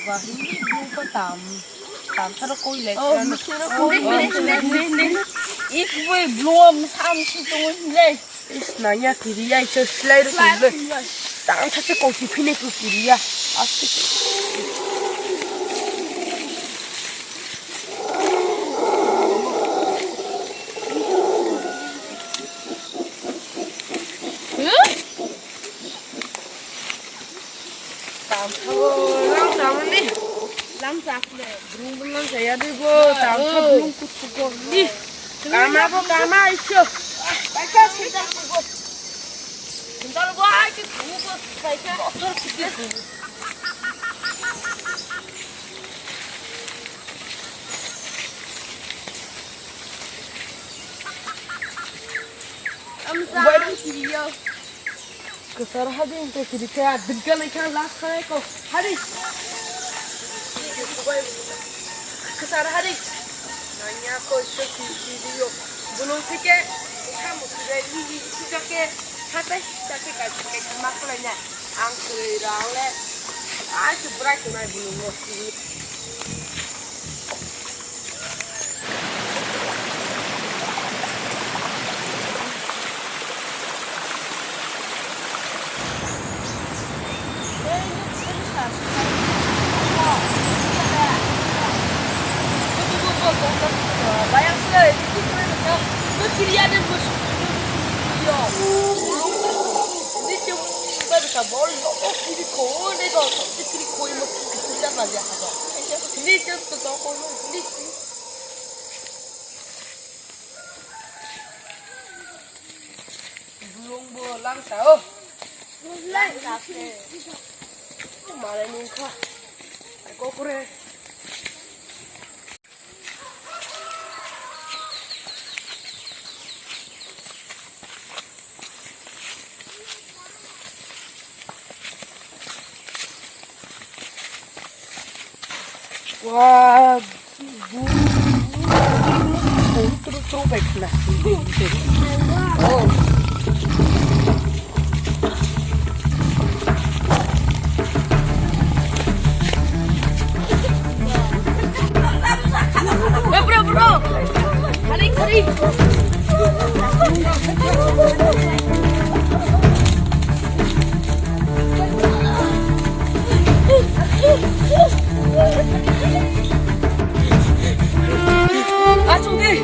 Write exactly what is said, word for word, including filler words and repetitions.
Bahini blue ko tam, tam saro koi le. Oh, misero koi le. Ik boi blue am sam si tongo le. Is nanya kiri ya, iso slide ro kiri le. Tam sa te koi si phine ko kiri ya. Aste. Huh? Tamsok lang samani. Lang sakle. Brung brung lang saya di bo. Tamsok brung kut kut di. Kama bo kama iso. Baca sendal kut. Sendal bo ai kut kut. Baca motor kut kut. Am sa. Kwcharo hadi hwnkhe kiri khe, ah, dwgga lai kha, last kha eko. Hadi. Kwcharo hadi. Nanya koi so kiri kiri yo. Bunung thike, kha musi bai, lili, sijake, hatai, sijake, kai, kai, kai, mak lai na. Ang kwrwi rang le. Ai, se bwrai se nai bunung no. Bulung bo langsa o. Langsa khe. Malai ni wngkha. Kokore. Wah, bu-, bu-, terus throwback nah. Oh. Eh, bro, bro. Kari, kari. Asuk deh.